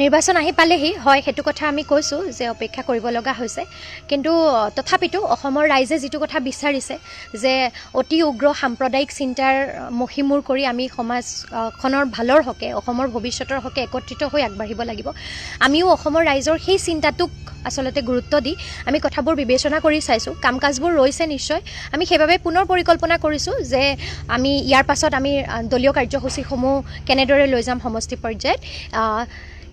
নিৰ্বাচন আহি পালেহি হয়, সেইটো কথা আমি কৈছোঁ যে অপেক্ষা কৰিব লগা হৈছে। কিন্তু তথাপিতো অসমৰ ৰাইজে যিটো কথা বিচাৰিছে যে অতি উগ্ৰ সাম্প্ৰদায়িক চিন্তাৰ মষিমূৰ কৰি আমি সমাজখনৰ ভালৰ হকে, অসমৰ ভৱিষ্যতৰ হকে একত্ৰিত হৈ আগবাঢ়িব লাগিব। আমিও অসমৰ ৰাইজৰ সেই চিন্তাটোক আচলতে গুৰুত্ব দি আমি কথাবোৰ বিবেচনা কৰি চাইছোঁ। কাম কাজবোৰ ৰৈছে নিশ্চয়, আমি সেইবাবে পুনৰ পৰিকল্পনা কৰিছোঁ যে আমি ইয়াৰ পাছত আমি দলীয় কাৰ্যসূচীসমূহ কেনেদৰে লৈ যাম সমষ্টি পৰ্যায়ত।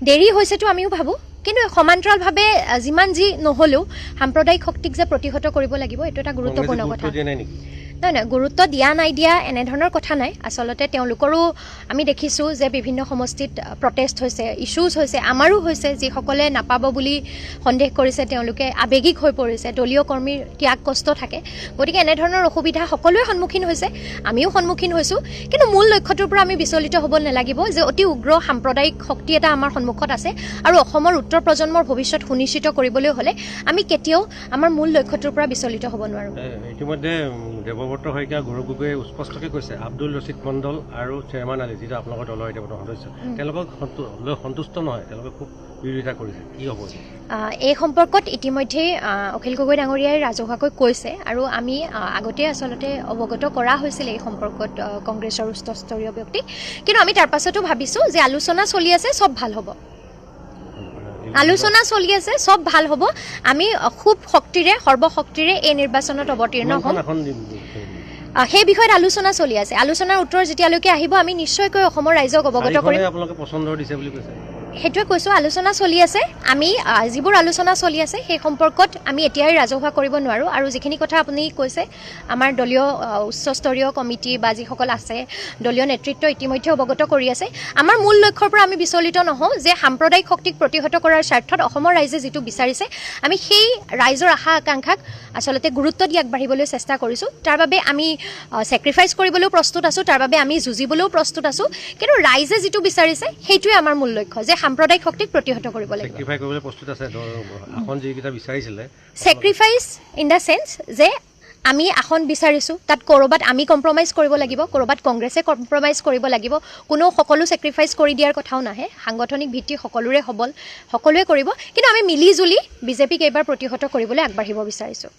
দেৰি হৈছেতো আমিও ভাবোঁ, কিন্তু সমান্তৰালভাৱে যিমান যি নহ'লেও সাম্প্ৰদায়িক শক্তিক যে প্ৰতিহত কৰিব লাগিব, এইটো এটা গুৰুত্বপূৰ্ণ কথা। নহয় নহয়, গুৰুত্ব দিয়া নাই দিয়া এনেধৰণৰ কথা নাই। আচলতে তেওঁলোকৰো আমি দেখিছোঁ যে বিভিন্ন সমষ্টিত প্ৰটেষ্ট হৈছে, ইছ্যুজ হৈছে, আমাৰো হৈছে। যিসকলে নাপাব বুলি সন্দেহ কৰিছে তেওঁলোকে আৱেগিক হৈ পৰিছে, দলীয় কৰ্মীৰ ত্যাগ কষ্ট থাকে। গতিকে এনেধৰণৰ অসুবিধা সকলোৱে সন্মুখীন হৈছে, আমিও সন্মুখীন হৈছোঁ। কিন্তু মূল লক্ষ্যটোৰ পৰা আমি বিচলিত হ'ব নালাগিব যে অতি উগ্ৰ সাম্প্ৰদায়িক শক্তি এটা আমাৰ সন্মুখত আছে আৰু অসমৰ উত্তৰ প্ৰজন্মৰ ভৱিষ্যত সুনিশ্চিত কৰিবলৈ হ'লে আমি কেতিয়াও আমাৰ মূল লক্ষ্যটোৰ পৰা বিচলিত হ'ব নোৱাৰোঁ। ইতিমধ্যে দেৱব্ৰত শইকীয়া, গৌৰৱ গগৈয়ে স্পষ্টকৈ কৈছে আব্দুল ৰছিদ মণ্ডল আৰু চেয়াৰমান আলী, যিটো আপোনালোকৰ দলৰ এতিয়া বৰ্তমান সদস্য, তেওঁলোকক সন্তুষ্ট নহয়, তেওঁলোকে খুব বিৰোধিতা কৰিছে। কি হ'ব এই সম্পৰ্কত? ইতিমধ্যেই অখিল গগৈ ডাঙৰীয়াই ৰাজহুৱাকৈ কৈছে আৰু আমি আগতেই আচলতে অৱগত কৰা হৈছিল এই সম্পৰ্কত কংগ্ৰেছৰ উচ্চস্তৰীয় ব্যক্তিক। কিন্তু আমি তাৰ পাছতো ভাবিছোঁ যে আলোচনা চলি আছে, চব ভাল হ'ব। আলোচনা চলি আছে, চব ভাল হ'ব। আমি খুব শক্তিৰে, সৰ্বশক্তিৰে এই নিৰ্বাচনত অৱতীৰ্ণ হ'ম। সেই বিষয়ত আলোচনা চলি আছে। আলোচনাৰ উত্তৰ যেতিয়ালৈকে আহিব আমি নিশ্চয়কৈ অসমৰ ৰাইজক অৱগত কৰিম। সেইটোৱে কৈছোঁ, আলোচনা চলি আছে। আমি যিবোৰ আলোচনা চলি আছে সেই সম্পৰ্কত আমি এতিয়াই ৰাজহুৱা কৰিব নোৱাৰোঁ। আৰু যিখিনি কথা আপুনি কৈছে, আমাৰ দলীয় উচ্চস্তৰীয় কমিটি বা যিসকল আছে দলীয় নেতৃত্ব ইতিমধ্যে অৱগত কৰি আছে। আমাৰ মূল লক্ষ্যৰ পৰা আমি বিচলিত নহওঁ যে সাম্প্ৰদায়িক শক্তিক প্ৰতিহত কৰাৰ স্বাৰ্থত অসমৰ ৰাইজে যিটো বিচাৰিছে আমি সেই ৰাইজৰ আশা আকাংক্ষাক আচলতে গুৰুত্ব দি আগবাঢ়িবলৈ চেষ্টা কৰিছোঁ। তাৰ বাবে আমি ছেক্ৰিফাইচ কৰিবলৈও প্ৰস্তুত আছোঁ, তাৰ বাবে আমি যুঁজিবলৈও প্ৰস্তুত আছোঁ। কিন্তু ৰাইজে যিটো বিচাৰিছে সেইটোৱে আমাৰ মূল লক্ষ্য যে সাম্প্ৰদায়িক শক্তিক প্ৰতিহত কৰিব লাগিব। ছেক্ৰিফাইচ ইন the sense যে আমি আসন বিচাৰিছোঁ, তাত ক'ৰবাত আমি কম্প্ৰমাইজ কৰিব লাগিব, ক'ৰবাত কংগ্ৰেছে কম্প্ৰমাইজ কৰিব লাগিব। কোনো সকলো ছেক্ৰিফাইচ কৰি দিয়াৰ কথাও নাহে। সাংগঠনিক ভিত্তি সকলোৰে সবল, সকলোৱে কৰিব। কিন্তু আমি মিলি জুলি বিজেপিক এইবাৰ প্ৰতিহত কৰিবলৈ আগবাঢ়িব বিচাৰিছোঁ।